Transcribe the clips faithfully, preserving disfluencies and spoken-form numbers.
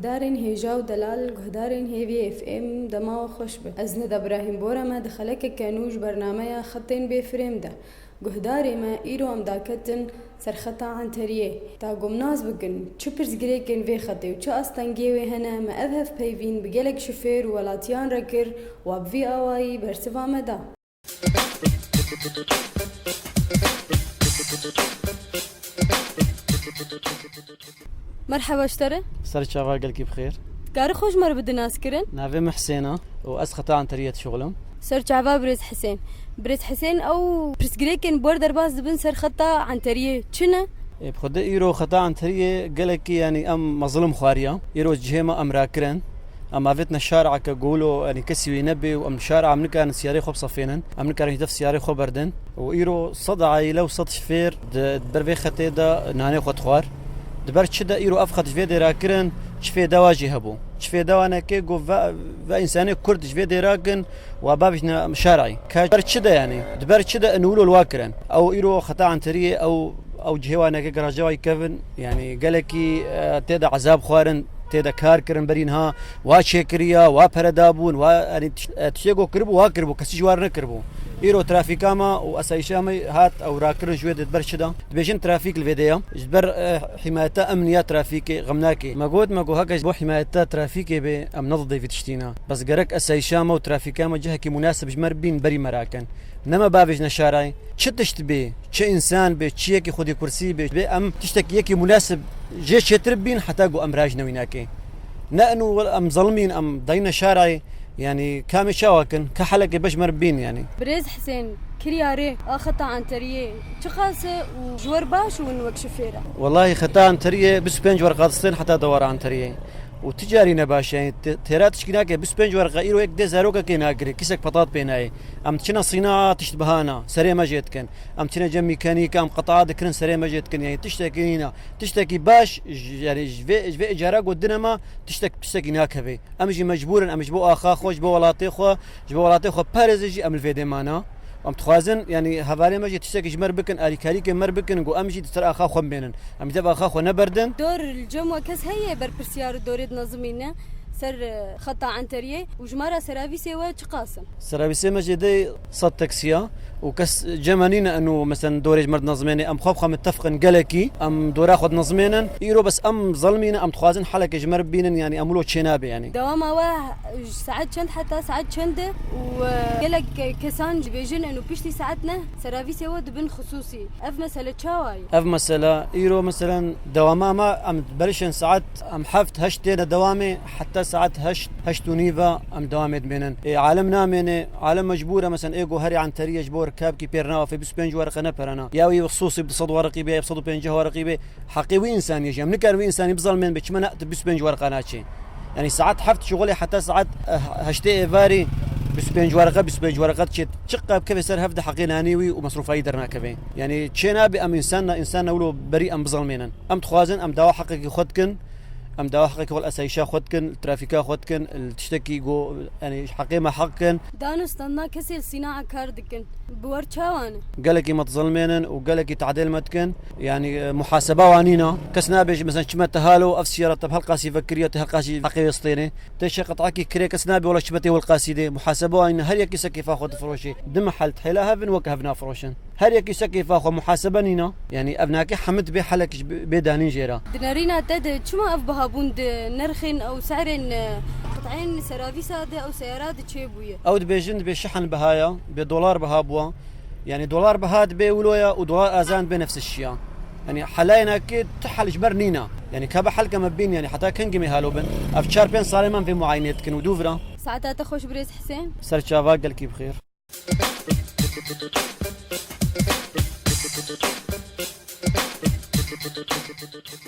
Guhdarên hêja û delal, guhdarên Hêviyê F M, dema we xweş be. Ez Neda Birahîm Bora me di xelekeke nû ji bernameya Xetên Bêfirêm de. Guhdarê me, îro em daketin ser xeta Enteriyê. Ta ku em nas bikin, çi pirsgirêkên vê xetê û çi astengiyê wê hene, me ev hevpeyvîn bi gelek şifêr û welatiyan re kir, wa bi vî awayî bersiva me da. Merheba ji te re. Ser çava, gelkî bi xêr. Dikarî xwe ji me re bidî naskirin? Navê min Hisên e û ez xeta Enteriyê dişuxulim. Ser çava birêz Hisên. Birêz Hisên, ew pirsgirêkên bor derbas dibin ser xeta Enteriyê çi ne? Ê, bi xwedê îro xeta Enteriyê gelekî, yanî em mezlim xwariya. Îro cihê me em rakirin. Em avêtine şareke golo, yanî kesî wê nebê û em şara em nikarin siyarê xwe bisefênin. Em nikarin hêdef siyarê xwe berdin. Û îro sed aîle û sed şifêr di, di ber vê xetê de nanê xwe dixwar. Di ber çi de îro ev xet ji vê dê rakirin, çi fêdewa jî hebû? Çi fêdewa neke ku ve, ve însanê Kurd ji vê dê rakin, wa bavêjne şarayî. Ka ber çi de, yanî? Di ber çi de in wilo li wa kirin? Ew îro xeta Enteriyê, ew, ew cihê wa neke garaja wa kevin, yanî gelekî, e, tê de ezab xwarin, tê de kar kirin berî niha, wa çêkiriya, wa pere dabûn, wa, yanî tiş-, e, tiştê ku kiribû, wa kiribû, kesî ji war nekiribû. Îro trafîka me û esayîşa me hat ew rakirin ji wê dê di ber çi de? Dibêjin trafîk li vê dê ye. Ji ber, e, hîmayeta emniya trafîkê xem nake. Me got, me got, heke ji bo hîmayeta trafîkê bê, em ne didê vî tiştî ne. Bes gerek esayîşa me û trafîka me cihekî munasib ji me re bîn berî me rakin. Ne me bavêjne şarayê. Çi tişt bê, çi însan bê, çi yekî xwedî kursî bê, bê em tiştekî yekî munasib jê çêtir bîn heta ku em raj newî nake. Ne inu wel em zelimîn, em dayîne şarayê. Yanî kamê çawa kin, ka helekê beş mer bîn yanî. Birêz Hisên, kiryarê a xeta Enteriyê çiqas e û ji wer baş û win wek şifêr e? Wellahî xeta Enteriyê bîst û pênc werqa distên heta dewara Enteriyê. Û ti carî ne baş e, yanî te-, têra tişkî nake, bîst û pênc werqa îro yek dê zarokekê nagirê, kîsek petat pê nayê. Em diçine sîna tişt bihana, serê me jê dikin. Em diçine cem mîkanîka, em qeta'a dikirin, serê me jê dikin. Yanî tiştekî nîne. Tiştekî baş, ji, yanî ji vê, ji vê îcara ku dine me, tiştek, tiştekî nakeve. Em jî mecbûr in, em ji bo axa xwe, ji bo welatê xwe, ji bo welatê xwe parêzin jî em li vê dê mane. Em dixwazin, yanî hevalê me jî tiştekî ji me re bikin, alîkarîkê me re bikin, ku em jî di ser axa xwe bimênin. Em jî dev axa xwe neberdin. Dor li cem we kes heye berpirsiyar û dorê dinezimîne ser, e, xeta Enteriyê û jimara seravîsê we çiqas in? Seravîsê me jê dey sed teksiya û kes cem me nîne eno, meselen, dorê ji me re dinezimêne, em xwe bi xwe mitefq in gelekî, em dora xwe dinezimênin. Îro bes em zelimî ne, em dixwazin helekê ji me re bibînin, yanî em wilo çênabe, yanî. Dewama we ji saet çend heta saet çend e û, e, gelek kesan dibêjin eno piştî saet neh seravîsê we dibin xisûsî. Ev mesele çawa ye? Ev mesele, îro meselen dewama me, em berişên saet, em heft heşt têne dewamê, heta saet heşt, heşt û nîv e em dewamê dimênin. Ê, alem namêne, alem mecbûr e, meselen ê ku herê Enteriyê ji bo rikabkî pêr nawe, bîst û pênc wereqe ne pere ne. Ya wî xisûsî bi sed wereqî bê, bi sed û pêncî wereqî bê, heqê wî însanî ye jî. Em nikarin wî însanî bizilmên bê, çima ne, bîst û pênc wereqa naçê. Yanî saet heft şixulê heta saet, eh, heştê êvarî bîst û pênc wereqe, bîst û pênc wereqe diçêt. Çiqa bikeve ser hevdî heqê nanê wî û mesrûfayî dernakeve. Yanî çênabe em însan ne, însan ne wilo berî em bizilmênin. Em dixwazin em dawa heqekî xwe dikin, em dawa heqekî xwe li esayîşa xwe dikin, li trafîka xwe dikin, li tiştekî go, yanî heqê me heq kin. Danûstandina kesê li sînaa kar dikin. Bi wer çawa ne? Gelekî me dizilmênin û gelekî tadêl me dikin. Yanî, e, muhaseba wan nîne. Kes nabêje, mesela, çime te halo, ev siyara te bi helqasî vekiriye, te helqasî heqê wê stêne. Te şeqetakî kirê, kes nabê, wela çime tê welqasî dê. Muhaseba wan nîne. Her yekî se kêfa xwe difiroşê. Di mehel di hêla hev in, weke hev nafiroşin. Her yekî se kêfa xwe, muhasebe nîne. Yanî ev nake hemid bê helek ji bê, bê danîn jê re. Di nerîna te de çima ev bihabûn di nerxên ew serên, e, qit'ên seravîsa de ew seyara de çêbûye? Ew dibêjin dibê şihen biha ye, bê dolar biha bûye. Yanî dolar biha dibe wilo ye û dolar azan dibe nefs şiya. Yanî helayê nake ti hel ji ber nîne. Yanî ka bi helke me bîn, yanî heta kengî me halo bin. Ev çar pênc salê me em vê muayene dikin û dû vira. Saeta te xweş birêz Hisên. Ser çava, gelkî bi xêr.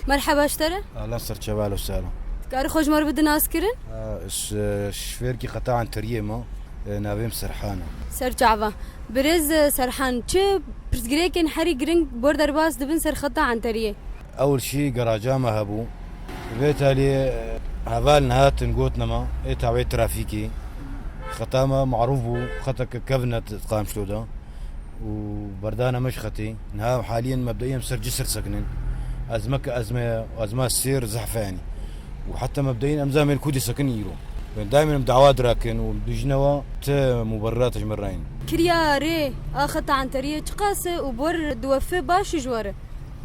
Merheba ji te re. Ahlan, ser çava, ahlan û sehlan. Dikarî xwe ji me re bidî naskirin? Aa, ez, e, şofêrkî qeta Enteriyê me, e, navê min Serhan e. Ser çava. Birêz, e, Serhan, çi pirsgirêkên herî giring bor derbas dibin ser xeta Enteriyê? Ewil şî garaja me hebû. Vê talê heval nehatin gotine me, ê tawê trafîkê. Xeta me marûf bû, xeteke kevne di Qamşlo de. Û berdane me ji xetê. Niha haliyen mebdeyê em ser cisir sekinin. Ezme ke ezme, ezma sêr zehfe yanî. û heta mebdeîn em zamin ku dê sekin îro. Daîmen em dawa dirakin û dijnewa ti muberrata ji me rayîn. Kirya rê a xeta Enteriyê çiqas e û bor diwefi baş ji we re?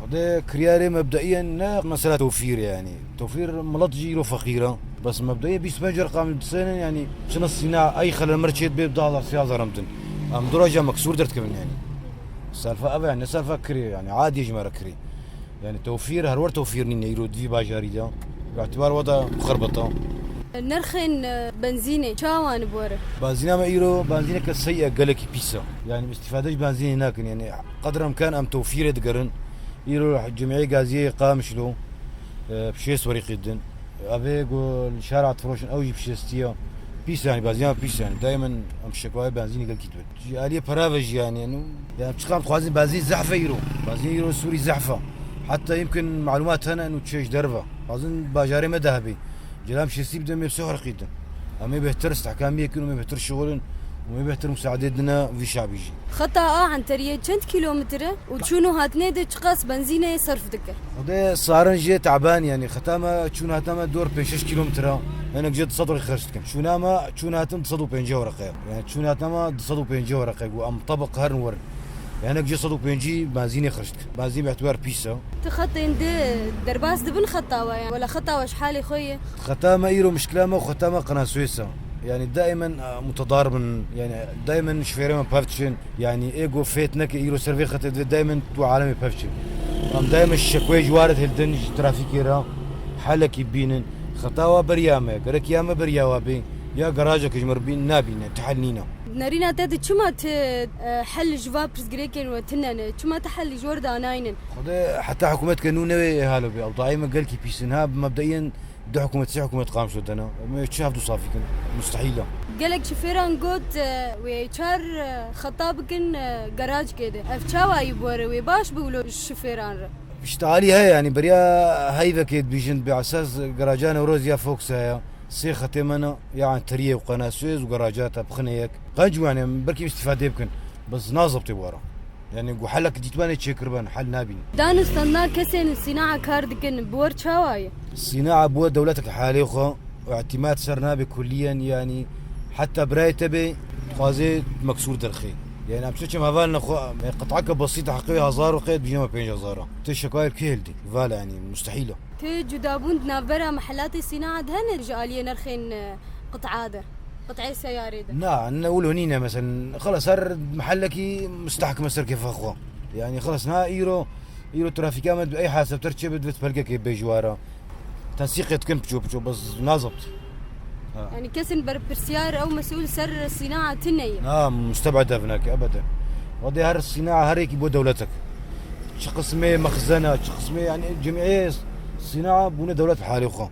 Xwedê kiryarê mebdeiyen ne mesela tewfîr e yani. Tewfîr milet jî îro feqîr e. Bes mebdeiyê bîst pênc reqam disênin yani çina sîna ey xelel mer çêt bê bi du hazar sê hazar em din. Em du roja meksûr derdikevin yani. Selfa ev e yani ne selfa kirê yani adî ji me re kirê. Yani tewfîr her wer tewfîr nîne îro di vî bajarî de. Bi îtibar we de xerbet e. Nirxên, e, benzînê çawa ne bi we re? Benzîna me îro benzîneke sey e, gelekî pîs e. Yani îstîfade ji benzînê nakin yani. Qedr imkan em tewfîrê digerin. Îro cimiyê gaziyê Qamişlo, e, bi şêst werîqî din. Evê ku li şara difiroşin ew jî bi şêstî ye. Pîs yani, benzîna pîs yani. Daimen em şekayê benzînê gelkî dibin. Ji aliyê pera ve jî yani, eno, yani çiqas em dixwazin benzîn zehf e îro. Benzîn îro Sûrî zehf e. Heta yimkin malumat hene eno çê ji derve. Dixwazin bajarê me de hebê. Cela em şêstî bidin, em ê bi sê werîqî din. Em ê bêhtir stehkamiyê kin û em ê bêhtir şixulin û em ê bêhtir musaedê dine vî şabî jî. Xeta a Enteriyê çend kîlometre û çûn û hatinê de çiqas benzînê serf dike? Xwedê sarin jê teban yani. Xeta me çûn hatina me dor pênc şeş kîlometre. Hinek jê du sed werî xerc dikin. Çûna me çûn hatin du sed û pêncî werqe. Yani çûn hatina me du sed û pêncî werqe. Ku em tebiq herin werin. Hinek jê sed û pêncî benzînê xerc dikin. Benzîn bi îtibar pîs e. Ti xetên di derbas dibin xeta we yan? Wela xeta we ji halê xwe ye? Xeta me îro mişkila me û xeta me qenasûyê se. Yani daimen, e, mutedar bin. Yani daimen şofêrê me pev diçin. Yani ê ku fêt neke îro ser vê xetê divê daimen tu alemê pev çin. Em daimen şekoyê ji waret hildin ji trafîkê re helekî bînin. Xeta wa beriya me, gerek ya me beriya wa bê. Ya garajeke ji me re bîn nabîne, ti hel nîne. Nerîna te di çima ti, e, hel ji va pirsgirêkên we tune ne? Çima ti hel ji we re danaynin? Xwedê heta hikûmetke nû newê ê halo bê. Ew dayê me gelkî pîs in. Ha bi mebdeyen du hikûmet, sê hikûmet Qamişlo dene. Em ê çi hevdû safî kin? Mustehîl e. Gelek şofêran got, e, wê çar, e, xeta bikin, e, garajkê de. Ev çawa yî bi we re? Wê baş bi wilo şofêran re? Îşte alî heye yani. Beriya heyvekê dibîjin bi esas garaja Newroz ya Fox heye. Sê xetê me ne, ya Enteriyê û Qenasûyê û garaja te bixine yek. Qenc wane, belkî îstîfadê bikin. Bes nazebitê bi we re. Yani ku helek dîtmanê çêkiribin, hel nabîn. Danûstandina kesên sînaa kar dikin, bi we re çawa ye? Sînaa bi we dewletek halê xwe, îtîmat ser nabe kulliyen, yani heta birayê te bê, dixwazê meksûr derxê. Yani em çi çim hevalne xwe, qit'eke besît heqê wê hezar ruqê, dibîne me pênc hezar. Tê şekayê bi kê hildî? Vala yani, mustehîl e. Ti cudabûn di navbera mehelatê sînaa de hene ji aliyê nirxên, e, qit'a de, qit'ê seyarê de? Na, ne wilo nîne, mesela, xelas her mehelekî mustehkim e ser kêfa xwe. Yani, xelas, na îro, îro trafîka me ey hesabtir çê bidivit pelkekê bê ji wara. Tensîqê dikin piço piço, bes nazebt. Ha. Yani, kesên berpirsiyar ew mesûl ser sînaa tune ye? Na, mustebed ev nake, ebeden. Wadê her sînaa her yekî bo dewletek. Çi qismê mexzena, çi qismê, yani, cemiyê sînaa bûne dewlet halê xwe.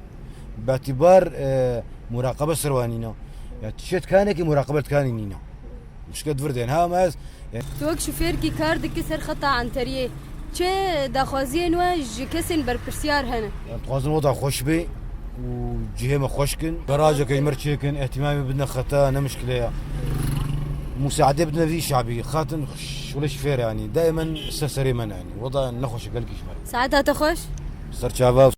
Betibar, e, muraqebe ser wan nîne. Ya tişê dikanekî muraqebe dikanî nîne. Mişket vir dên. Ha, me ez, e, Tu wek şofêrkî kar dikî ser xeta Enteriyê. Çi daxwaziyên we ji kesên berpirsiyar hene? Em dixwazin weda xweş bê û cihê me xweş kin. Garajeke ji me re çêkin, îhtîmamê bidine xeta, ne mişkile ya. Musaedê bidine vî şabî, xatin şûlê şofêr yani. Daimen ser serê me yani. Weda nexweş e gelkî ji me re. Saeta te xweş. Ser çava.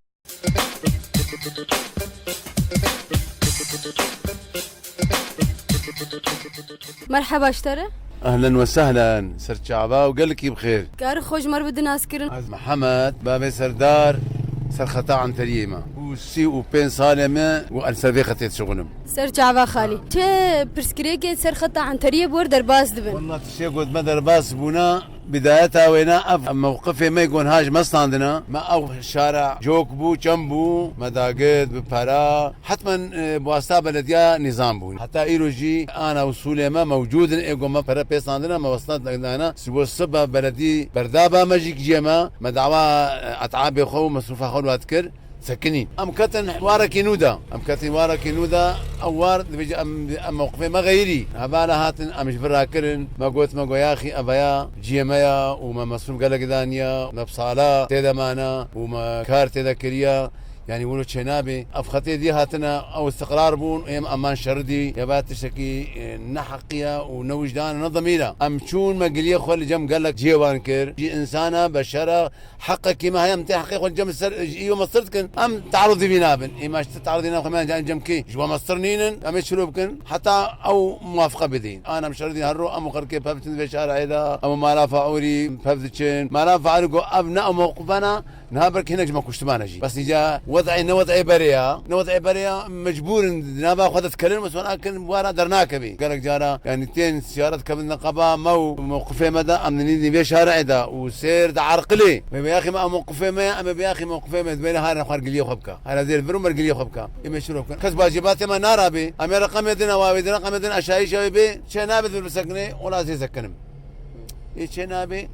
Merheba ji te re. Ehlen we sehlen, ser çava û gelekî bi xêr. Kar xwe ji me re bidin naskirin. Ez Mihemed, bavê Serdar, ser xeta Enteriyê me. Û sî û pênc salê me û ez ser vê xetê dişixulim. Ser çava xalî. Çi pirsgirêkê ser xeta Enteriyê bi we re derbas dibin? Walla tiştê ku me derbas bûna, bidayeta wêna ev mewqifê me gon ha ji me standina. Me ew şara cok bû, çem bû, me dagir bi pera. Hetmen, e, bi wasta belediya nîzam bûn. Heta îro jî ana usûlê me mewcûd in, ê ku me pere pê standine, me wesna dana. Sibo siba beledî berdaba me jî ciyê me, me dawa, e, et'abê xwe û mesrûfa xwe li we dikir, sekinî. Em ketin warekî nû de. Em ketin warekî nû de, ew war dibêje em, em mewqifê me xeyirî. Hevala hatin, em ji vir rakirin, me got, me got, yaxî, eveya ciyê me ya û me mesrûf gelek daniya, me bi sala tê de mana û me kar tê de kiriya. Yanî wilo çênabê. Ev xetê dî hatine, ew istiqrar bûn, êm eman şeridî, ya va tiştekî, e, ne heqiye û ne wijdan, ne demîre. Em çûn me giliyê xwe li cem gelek cihê wan kir. Ji insana, beşera, heqekî me heye, em tê heqê xwe li cem ser, ji î mestir dikin. Em tearudî vî nabin. Ê me ji tearudî nabin, xwe me cem kî? Ji we mestir nînin, em ê çilo bikin? Heta ew muwafiqe bidin. An em şeridî her ro, em û xelkê pev diçin vê şarê de, em û mala Faûrî pev diçin. Mala Faûrî got, ev ne ew mewqifana, niha belkî hinek ji me kuştimane jî. Bes îca wed'ê ne wed'ê berê ya. Ne wed'ê berê ya, mecbûr in di nava xwe de dikelin, mesûl akin wara dernakevî. Gelek cara, yanî tên siyara dikevin neqeba me û mewqifê me de, em dinî vê şarê de û sêr de erqilê. Wê biyaxî me ew mewqifê me, em ê biyaxî mewqifê me, dibê harin xwar giliyê xwe bike. Hera zêr vir û mergiliyê xwe bike. Ê me şiro bikin. Kes bacîbatê me narabe. Em ê reqemê din, ewa wê din, reqemê din, aşayîşa wê bê, çê nabe vir bisekine, wela ez ê sekinim. Ê çê nabe,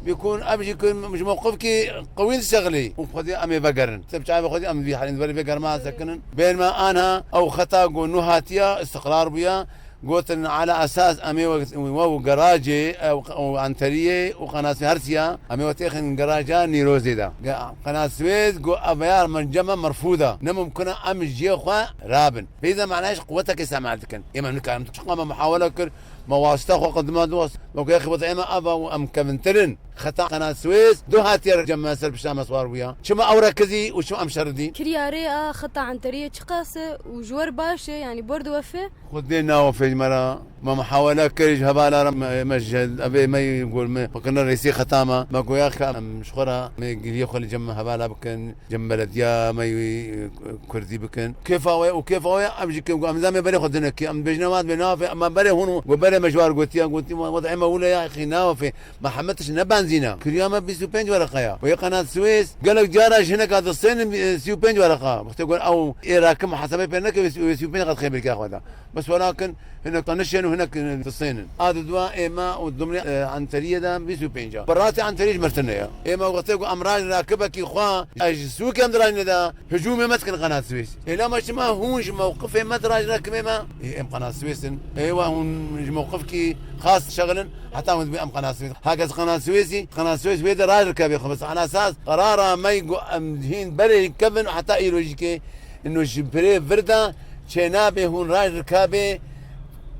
bikun, em jî kun, ji mewqifkî qewî dişexilî. Û xwedî em ê vegerin. Seb çavê xwedî em vî halîn, verî vê germa sekinin. Bên me anha, ew xeta go nû hatiya, istiqrar bûya. Gotin, ala esas em ê we, we û gerajê, ew, ew anteriyê û qenasê her siya, em ê we têxin geraja Nîrozê de. Ge-, Qenaswêz got, ev yar min cem me merfûd e. Ne mumkin e em ji cihê xwe rabin. Peyza manayê ji quwetekê îstemal dikin. Ême nikarin. Çiqa me muhawele kir, me wasita xwe qedima diwest. Me got, yaxî, wez'ê me ev e û em kevintir in. Xeta Qenaswêz du hatiye cem me ser pişta me siwar bûya. Çima ew re kizî û çima em şeridî? Kiryarê a xeta anteriyê çiqas e û ji wer baş e, yanî bor diwefe? Xwedê nawefê ji me re. Me muhawele kir ji hevala re, me, me ji evê me yî gor me xwe kirine rêsî xeta me. Me goya ke em ji xwe re me giliyê xwe li cem hevala bikin, cem belediya me yî, e, kurdî bikin. Kêfa we û kêfa we em jî kêm ku em zame berê xwe dinekî. Em dibêjine wan dibê nawefê, em berê hûn û got berê me ji war gotiya, gotî, wez'ê me wile ya, xî nawefê. Me heme tişt ne benzîn e. Kiriya me bîst û pênc wereqe ya. Wê qenat Swês gelek cara ji hineka distênin, e, sî û pênc wereqa. Wextê got ew ê rakim muhasebê pê neke, wê sî û pênc qat xêbirke xwe da. Bes welakin hinek tanişên û hinek, e, distênin. A di dua ê me û dumrê, e, anteriyê de bîst û pênc e. Beratê anteriyê ji mertine ye. Ê me wextê got em raj rakibekî xwe, ez ji sûkê em dirajine de. Hicûmê me dikin qenat Swês. Ê lama çima hûn ji mewqifê me dirajine kimê me? Ê, em qenat Swês in. Ê wa hûn ji mewqifkî xas dişexilin, heta hûn dibê em qenat Swês. Heke ez qenat Swêsî, qenat Swês wê de raj dikevê xwe. Bes ala esas qerara me got em hîn berê kevin heta îro jî ke ino ji pirê vir de çênabê hûn raj dikevê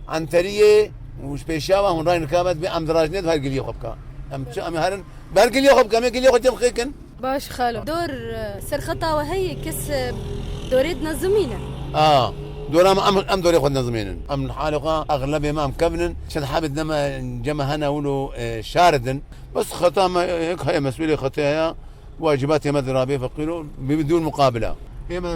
anteriyê û ji pêşiya we hûn raj dikevê dibê em dirajinê di her giliyê xwe bike. Em çi em ê herin ber giliyê xwe bike, em ê giliyê xwe cem xêkin. Baş xalo. Dor, e, ser xeta we heye, kes, e, dorê dinezimîne? A, dora me em, em dorê xwe dinezimînin. Em li halê xwe exlebê me em kevin in. Çend hebê dine me cem me hene wilo, e, şaridin. Bes xeta me, e, heye, mesûlê xetê heye. Wacibatê me dirabê feqîro bi, bidûn muqabile. Ê me,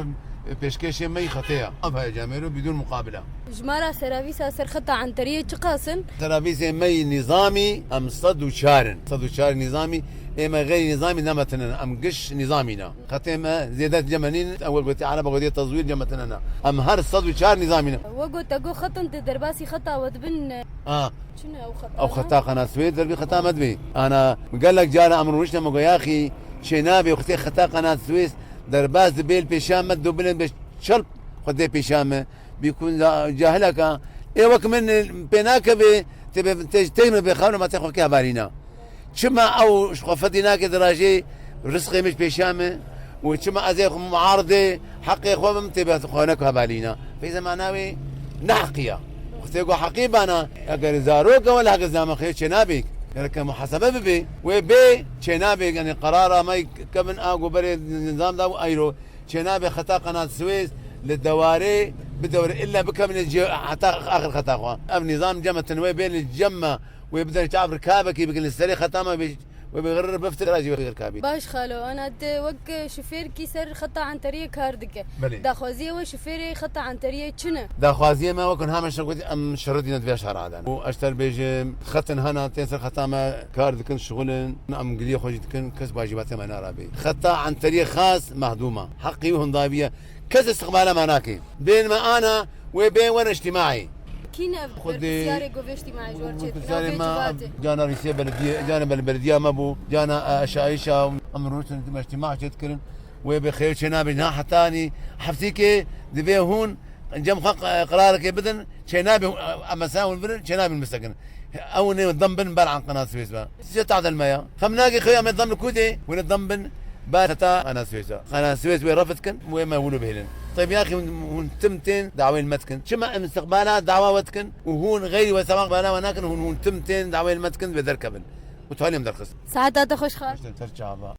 e, pêşkêşê me yî xetê ye. Ev heye camêro bidûn muqabile. Ji me re seravîsa ser xeta anteriyê çiqas in? Seravîsê me yî nîzamî em sed û çar in. Sed û çar nîzamî, ê me xeyrî nîzamî nemetinin. Em giş nîzamî ne. Xetê me zêde cem me nîn, ew gotî erebe gotî tezwîr cem me tine ne. Em her sed û çar nîzamî ne. We got te got xetin te derbasî xeta we dibin. A. Çi ne ew xeta? Ew xeta qenat Swês derbî xeta me dibî. Ana gelek cara em rûnişte me got yaxî çênabê xetê xeta qenat Swês derbas dibê li pêşa me dû bilin bê çelp xwedê pêşa me. Bîkun ca-, cahileka. Ê wek min pê nakeve, tê be, tê, tê min bê xewne ma tê xwe kê hevalîna. Çima ew ji xwe fedî nake dirajê rizqê min ji pêşiya min û çima ez ê xwe muaridê heqê xwe bim tê be xwe ne ku hevalîna. Feyze mana wê ne heqiya. Wextê ku heqî bana, eger zarok e wela heke zame xê çê nabê. Gereke muhasebe bibe. Wê bê çê nabê, yani qerara me kevin a ku berê nizam da û eyro. Çênabê xeta qenat Swês li dewarê bidewre illa bikevine cê heta axir xeta xwe. Ev nîzam cem me tune wê bên li cem me wê bidin çav rikabekî bikin li serê xeta me wê, wê bi xir biftir ra jî wê rikabî. Baş xalo, ana te wek şofêrkî ser xeta anteriyê kar dike. Belê. Daxwaziya we şofêrê xeta anteriyê çi ne? Daxwaziya me wek niha me şer gotî em şeridîne di vê şara de. Û ez ter bêjim, xetin hene, tên ser xeta me kar dikin, şixulin, em giliyê xwe jî dikin, kes bacîbatê me narabe. Xeta anteriyê xas mehdûm e. Heqî wî hundaviye. Kes istiqbala me nake. Bên me ana, wê bên were îctîmaî. Kî ne ev Xwedê berpirsiyarê govê îctîmaî ji wer çêdike? Berpirsiyarê me, cana rîsê belediyê, cana bel-, belediya me bû, cana, e, aşayîşa em rûniştin me îctîma çêdikirin. Wê bi xêr çênabe, na hetanî heftîkê divê hûn cem xwe q-, qerarekê bidin, çênabe, e, em mesela hûn birin, çênabin bisekin. Ew nê dem bin ber an qenat Swês be. Size tadel me ya. Xem nake xeya me dem li ku dê, wê dem bin, Ber heta Qena Swêsa. Qena Swês wê ref dikin, wê me wilo bihêlin. Teyb yaxî hûn, hûn tim tên dawên me dikin. Çima em istiqbala dawa we dikin û hûn xeyrî we sema qbala we nakin, hûn, hûn tim tên dawên me dikin, wê derkevin. Û talî em derxist. Saeta te xweş xal. Ser çava.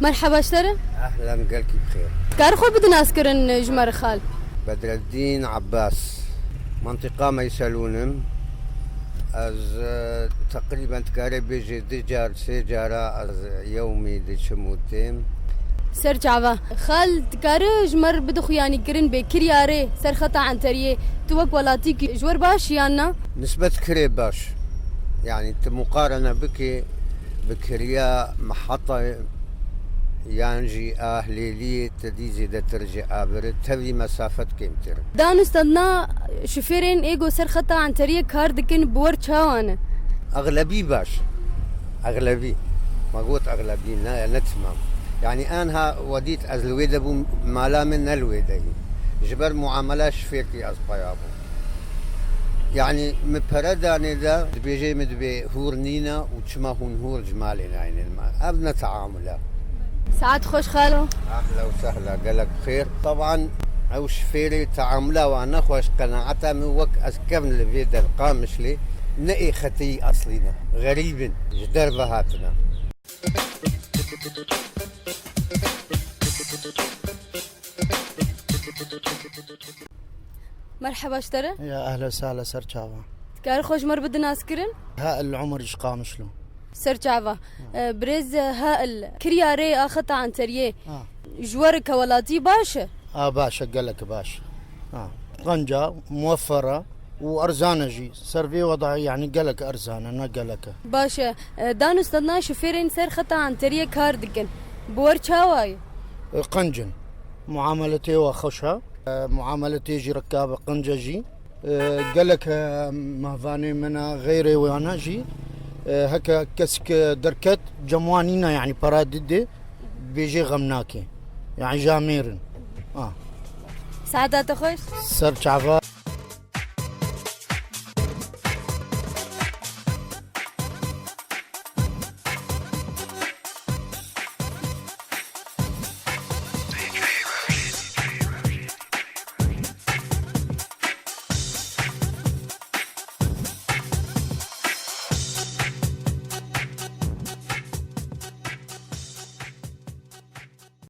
Merheba ji te re. Ehlen, gelkî bi xêr. Dikare xwe bidin naskirin ji me re xal? Bedreddîn Abbas. Mantiqa Meyselûn im. Ez, e, teqrîben dikare bêjê du car, sê cara ez yewmî diçim û têm. Ser çava. Xal, dikare ji me re bide xuyanîkirin bê kiryarê ser xeta Enteriyê? Tu wek welatîk ji we re baş yan na? Nisbet kirê baş. Yani tu muqarene bikê bi kiriya Mehata yan jî a Hilêliyê, te dî zêdetir ji abiri tevî mesafet kêmtir. Danûstandina şofêrên ê ku ser xeta Enteriyê kar dikin bi we re çawa ne? Exlebî baş. Exlebî. Ma got exlebî, ne, ne timam. Yani anha we dît ez li wê de bûm, mala min ne li wê de yî. Ji ber muamela şofêrkî ez peya bûm. Yani min pere danê de dibêjê min dibê hûr nîne û çima hûn hûr ji malê nayînin me? Ev ne teamul e. Saet xweş xalo. Ehla û sehla, gelek xêr. Teban ew şifêrê teamula wan nexweş, qenaeta min wek ez kevn li vê der Qamişlê, ne ê xeteyî eslî ne. Xerîb in, ji derve hatine. Merheba ji te re. Ya ehla sehla, ser çava. Dikare xwe ji me re bidin naskirin? Hail Omer ji Qamişlo. Ser çava. E, birêz Hail, kiryarê a xeta Enteriyê Ha. ji we re ke welatî baş e? A, baş e, gelek baş. Ha. Qenca, muweffer e û erzan e jî. Ser vê weda, yani gelek erzan e, ne gelek e. Baş e. E, danûstandina şofêrên ser xeta Enteriyê kar dikin, bi we re çawa ye? E, qenc in. Muameletê we xweş e. E, muameletê jî rikabe qenc e jî. E, gelek, e, mehvanê min e, xeyrê wana jî, e, heke kesik, e, derket, cem wan nîne, yani pera dide, bêjê xem nake. Yani jamêr in. Ha. Saeta te xweş. Ser çava.